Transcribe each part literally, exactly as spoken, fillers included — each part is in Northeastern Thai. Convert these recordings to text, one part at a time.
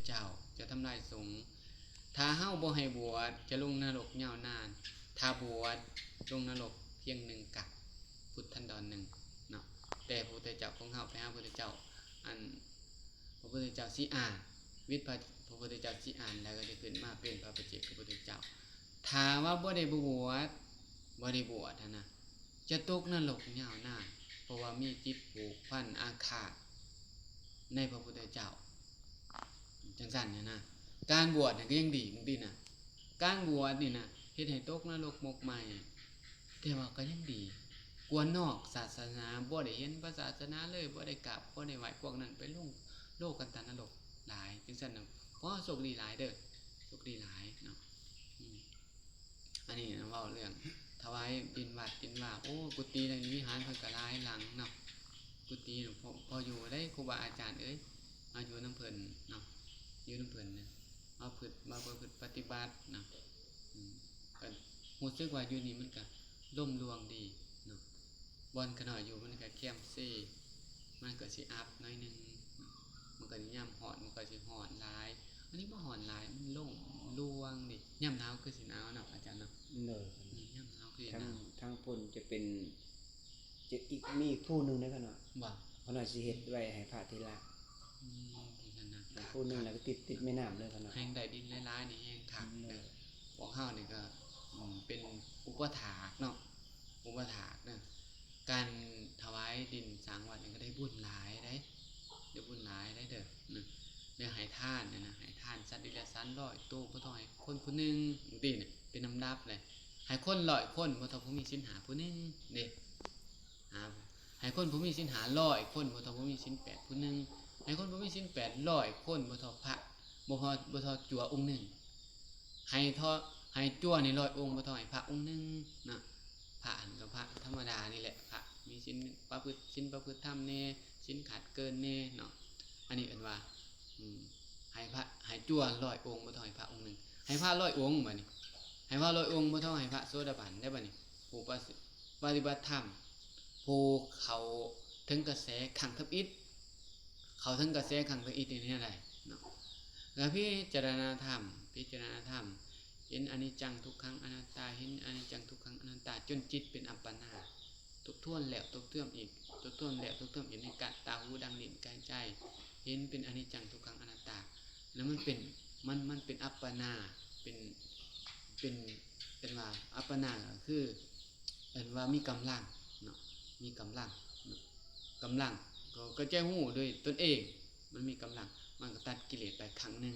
เจ้า จะทำลายสงฆ์ ถ้าเฮาบ่ให้บวช จะลงนรกยาวนาน ถ้าบวช ลงนรกเพียงหนึ่งกะ พุทธันดรหนึ่งเนาะ แต่พระพุทธเจ้าของเฮา ไปหาพระพุทธเจ้า อัน พระพุทธเจ้าสิอ่าน วิทย์พระ พระพุทธเจ้าสิอ่าน แล้วก็จะขึ้นมาเป็นพระปัจเจกพุทธเจ้า ถ้าว่าบ่ได้บวช บ่ได้บวชหั้นนะ จะตกนรกยาวนาน เพราะว่ามีจิตผูกพันอาฆาตในพระพุทธเจ้า จังซั่นหั้นนะ การบวชนี่ก็ยังดี บางทีนะ การบวชนี่นะ เฮ็ดให้ตกนรกหมกไหม้ แต่ว่าก็ยังดี กว่านอกศาสนา บ่ได้เห็นพระศาสนาเลย บ่ได้กราบ บ่ได้ไหว้ พวกนั้นไปลงโลกันตานรกหลาย จังซั่นนะ เพราะโชคดีหลายเด้อ โชคดีหลายเนาะ อืม อันนี้เว้าเรื่องถวายดินวัดดินวา โอ้ กุฏิในวิหารเพิ่นก็หลายหลังเนาะ กุฏิน่ะพอ พออยู่ได้ ครูบาอาจารย์เอ้ย มาอยู่นำเพิ่นเนาะ อยู่นำเพิ่นนะ มาฝึก มาประพฤติปฏิบัติเนาะ อืม ก็รู้สึกว่าอยู่นี่มันก็ร่มรื่นดีเนาะ บ่อนขะน้อยอยู่มันก็แคมเซ มันก็สิอับหน่อยหนึ่งเนาะ มันก็สิยามร้อน มันก็สิร้อนหลาย อันนี้บ่ร้อนหลาย มันร่มรื่นดี ยามหนาวคือสิหนาวเนาะ อาจารย์เนาะ โดย อืม ยามหนาวคือสิ ทาง หนาว ทางพุ้นจะเป็น จะอีก มีอีกภูหนึ่งเด้อขะน้อย บ่ ขะน้อยสิเฮ็ดไว้ให้พระเถระ อืม จังซั่นนะ อีกภูหนึ่ง แล้วก็ติด ติดแม่น้ำเลยขะน้อย แฮ่งได้ดินหลายๆ นี่แฮ่งคัก อืม เด้อ พวกเฮานี่ก็ อืม เป็นอุปถากเนาะ อุปถากเนาะ การถวายดินสร้างวัดนี่ก็ได้บุญหลายเด้ ได้บุญหลายเด้อเด้อ นะ ได้ให้ทานเนี่ยนะ ให้ทานสัตว์เดรัจฉานร้อยโต บ่ต้องให้คนผู้หนึ่ง จังซี้เนี่ย เป็นลำดับเลย ให้คนร้อยคน บ่เท่าผู้มีศีลห้าผู้หนึ่งเด้ อ่า ให้คนผู้มีศีลห้าร้อยคน บ่เท่าผู้มีศีลแปดผู้หนึ่ง ให้คนผู้มีศีลแปดร้อยคน บ่เท่าพระ บ่พอ บ่เท่าจั่วองค์หนึ่ง ให้เท่า ให้จั่วนี่ร้อยองค์ บ่เท่าให้พระองค์หนึ่งนะ พระหั้นก็พระธรรมดานี่แหละ พระมีศีลประพฤติศีลประพฤติธรรมแน่ ศีลขาดเกินแน่เนาะ อันนี้เอิ้นว่า อืม ให้พระ ให้จั่วร้อยองค์ บ่เท่าให้พระองค์หนึ่ง ให้พระร้อยองค์ บัดนี้ ให้พระร้อยองค์ บ่เท่าให้พระโสดาบันได้ บัดนี้ ผู้ปฏิ ปฏิบัติธรรม ผู้เข้าถึงกระแสครั้งทำอิฐ เข้าถึงกระแสครั้งทำอิฐนี่แนวใดเนาะ แล้วพิจารณาธรรม พิจารณาธรรม เห็นอนิจจังทุกขังอนัตตา เห็นอนิจจังทุกขังอนัตตา จนจิตเป็นอัปปนา ทบทวนแล้วทบทวนอีก ทบทวนแล้วทบทวนอีก ในกะตาหูดังลิ้นกายใจ เห็นเป็นอนิจจังทุกขังอนัตตา แล้วมันเป็น มัน มันเป็นอัปปนา เป็น เป็น เป็นว่าอัปปนาก็คือ เอิ้นว่ามีกำลังเนาะ มีกำลังเนาะ กำลัง ก็ ก็จะฮู้โดยตนเอง มันมีกำลัง มันก็ตัดกิเลสไปครั้งหนึ่ง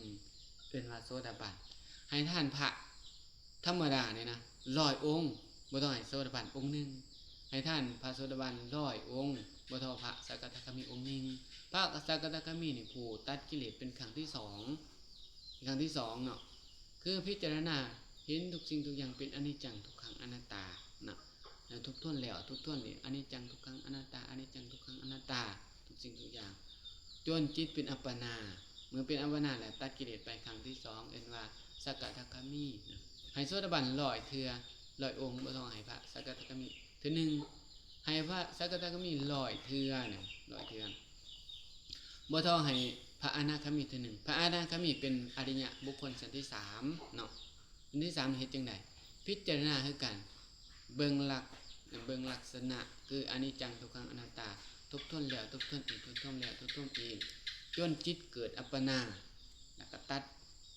เอิ้นว่าโสดาบัน ให้ทานพระธรรมดาเนี่ยนะ ร้อยองค์ บ่ต้องให้โสดาบันองค์หนึ่ง ให้ทานพระโสดาบันร้อยองค์ บ่เท่าพระสกทาคามีองค์หนึ่ง พระสกทาคามีนี่ผู้ตัดกิเลสเป็นครั้งที่สอง ครั้งที่สองเนาะ คือพิจารณาเห็นทุกสิ่งทุกอย่างเป็นอนิจจังทุกขังอนัตตานะ แล้วทบทวนแล้วทบทวนอีก อนิจจังทุกขังอนัตตา อนิจจังทุกขังอนัตตา ทุกสิ่งทุกอย่าง จนจิตเป็นอัปปนา เมื่อเป็นอัปปนาแล้วตัดกิเลสไปครั้งที่สอง เอิ้นว่าสกทาคามีนะ ให้โสดาบันร้อยเทื่อ ร้อยองค์ บ่ต้องให้พระสกทาคามีเทื่อหนึ่ง ให้พระสกทาคามีร้อยเทื่อเนี่ย ร้อยเทื่อ บ่เท่าให้พระอนาคามีเทื่อหนึ่ง พระอนาคามีเป็นอริยะบุคคลชั้นที่สามเนาะ ชั้นที่สามเฮ็ดจั่งใด พิจารณาคือกัน เบิ่งลัก เบิ่งลักษณะ คืออนิจจังทุกขังอนัตตา ทบทวนแล้วทบทวนอีก ทบทวนแล้วทบทวนอีก จนจิตเกิดอัปปนา แล้วก็ตัด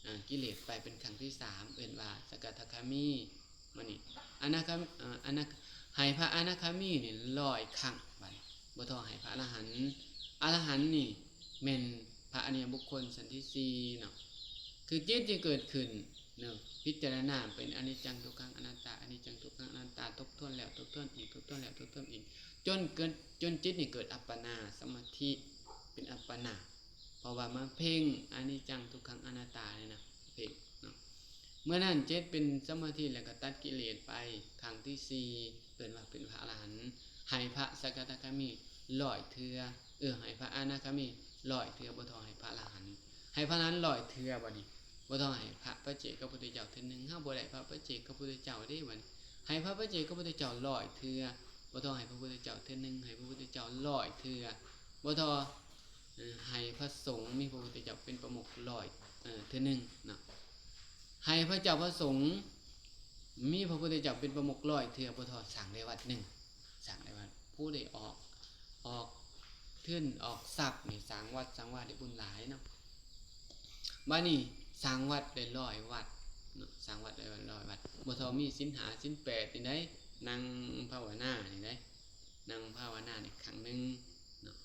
อ่า กิเลสไปเป็นครั้งที่สาม เอิ้นว่าสกทาคามี มานี่ อนาคา อ่า อนา ให้พระอนาคามีนี่ร้อยครั้ง บัดนี้ บ่เท่าให้พระอรหันต์ อรหันต์นี่แม่นพระอริยบุคคลชั้นที่สี่เนาะ คือจิตที่เกิดขึ้นเนาะ พิจารณาเป็นอนิจจังทุกขังอนัตตา อนิจจังทุกขังอนัตตา ทบทวนแล้วทบทวนอีก ทบทวนแล้วทบทวนอีก จนเกิด จนจิตนี่เกิดอัปปนาสมาธิ เป็นอัปปนา เพราะว่ามาเพ่งอนิจจังทุกขังอนัตตาเนี่ยนะ เพ่งเนาะ เมื่อนั้นจิตเป็นสมาธิแล้วก็ตัดกิเลสไป ครั้งที่สี่ เอิ้นว่าเป็นพระอรหันต์ ให้พระสกทาคามีร้อยเทื่อ เออ ให้พระอนาคามีร้อยเทื่อ บ่เท่าให้พระอรหันต์ ให้พระอรหันต์ร้อยเทื่อ บัดนี้ บ่เท่าให้พระปัจเจกพุทธเจ้าเทื่อหนึ่ง เฮาบ่ได้พระปัจเจกพุทธเจ้าเด้ บัดนี้ ให้พระปัจเจกพุทธเจ้าร้อยเทื่อ บ่เท่าให้พระพุทธเจ้าเทื่อหนึ่ง ให้พระพุทธเจ้าร้อยเทื่อ บ่เท่า เอ่อ ให้พระสงฆ์มีพระพุทธเจ้าเป็นประมุขร้อย ทื่อหนึ่งเนาะ ให้พระเจ้าพระสงฆ์ มีพระพุทธเจ้าเป็นประมุขร้อยเทื่อ บ่ท้อสร้างได้วัดหนึ่ง สร้างได้วัด ผู้ใดออก ออกทุนออกทรัพย์นี่ สร้างวัดสร้างวาได้บุญหลายเนาะ บัดนี้สร้างวัดได้ร้อยวัดเนาะ สร้างวัดได้ร้อยวัด บ่ท้อมีศีลห้าศีลแปดนี่ได๋ นั่งภาวนานี่ได๋ นั่งภาวนานี่ครั้งหนึ่งเนาะ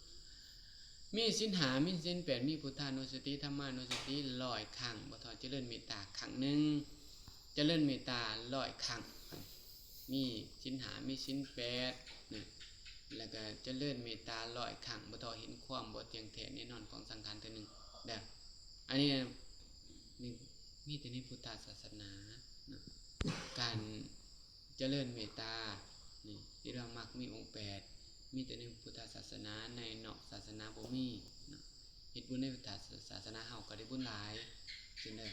มีศีลห้า มีศีลแปด มีพุทธานุสติ ธรรมานุสติ ร้อยครั้ง บ่ท้อเจริญเมตตาครั้งหนึ่ง เจริญเมตตาร้อยครั้ง มีศีลห้า มีศีลแปดนะ แล้วก็เจริญเมตตาร้อยครั้ง บ่ท้อเห็นความบ่เที่ยงแท้แน่นอนของสังขารเทื่อหนึ่งเด้อ อันนี้นี่มีแต่ในพุทธศาสนานะ การเจริญเมตตา นี่ ที่เรามักมีองค์แปด มีแต่ในพุทธศาสนา ในนอกศาสนาบ่มีเนาะ เฮ็ดบุญในพุทธศาสนาเฮาก็ได้บุญหลาย จั่งใด๋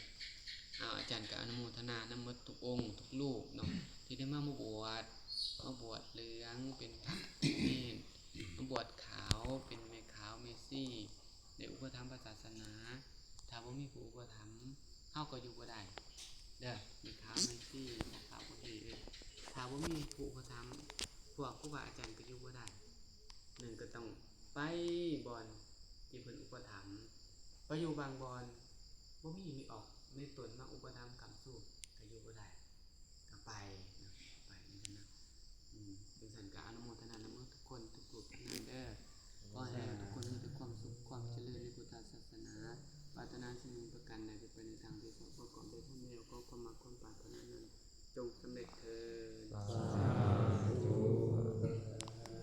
เอา อาจารย์ก็อนุโมทนานำหมดทุกองค์ทุกรูปเนาะ ที่ได้มา มาบวช มาบวชเหลืองเป็นพระเณร มาบวชขาวเป็นแม่ขาวแม่ชี ได้อุปถัมภ์พระศาสนา ถ้าบ่มีผู้อุปถัมภ์ เฮาก็อยู่บ่ได้ เด้อ แม่ขาวแม่ชี พ่อขาวพ่อชี เอ้ย ถ้าบ่มีผู้อุปถัมภ์ พวกครูบาอาจารย์ก็อยู่บ่ได้ นั่นก็ต้องไปบ่อนที่เพิ่นอุปถัมภ์ ไปอยู่บางบ่อน บ่มี มีออกในตนมาอุปถัมภ์ค้ำชู ก็อยู่บ่ได้ ก็ไปนะ ไปจั่งซั้นนะ อืม จั่งซั้นก็อนุโมทนานำทุกคนทุกรูปทุกนามเด้